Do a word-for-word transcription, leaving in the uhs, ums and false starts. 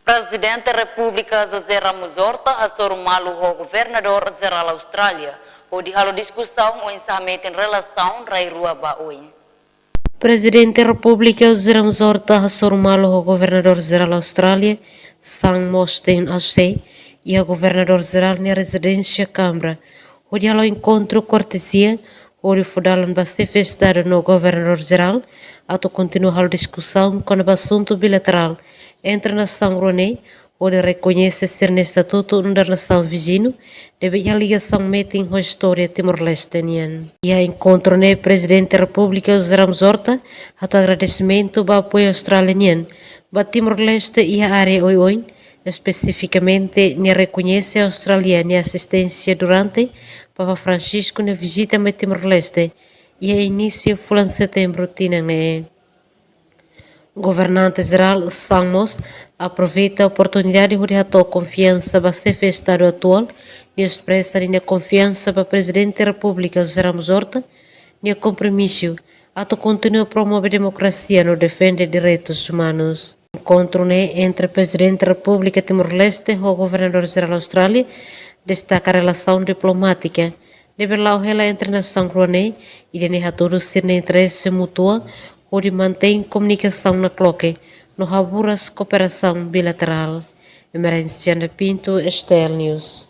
Prezidente Repúblika José Ramos Horta hasoru malu ho Governadór Jerál Austrália hodi halo diskusaun oinsá metin relasaun rai rua ba oin. Prezidente Repúblika José Ramos Horta hasoru malu ho Governadór Jerál Austrália, Sam Mostyn Ashsay, iha Governadór Jerál nia rezidénsia Canberra, hodi halo enkontru kortezia, hodi fó dalan ba Xefe Estadu no Governadór Jerál atu kontinua halo diskusaun kona-ba asuntu bilaterál entre nasaun rua ne'e, hodi rekoñese sira-nia estatutu nu'udar nasaun viziñu, ne'ebé iha ligasaun metin ho istória Timor-Leste nian. Iha enkontru ne'e Prezidente Repúblika José Ramos Horta hato'o agradesimentu ba apoiu Austrália nian ba Timor-Leste iha área oioin, espesifikamente nia rekoñese Austrália nia asisténsia durante Papa Francisco nia vizita mai Timor-Leste iha inísiu fulan Setembru tinan ne'e. Governante Jerál Sam mós aproveita oportunidade hodi hato'o konfiansa ba Xefe Estadu atuál, nia espresa ninia konfiansa ba Prezidente Repúblika José Ramos Horta nia kompromisu atu kontinua promove demokrasia no defende direitus umanus. Enkontru ne'e entre Prezidente Repúblika Timor-Leste ho Governadór Jerál Austrália destaka relasaun diplomátika ne'ebé la'o hela entre nasaun rua ne'e, ida-ne'e hatudu sira-nia interese mútua hodi mantein komunikasaun nakloke no haburas kooperasaun bilaterál. Emerenciana Pinto, S T L News.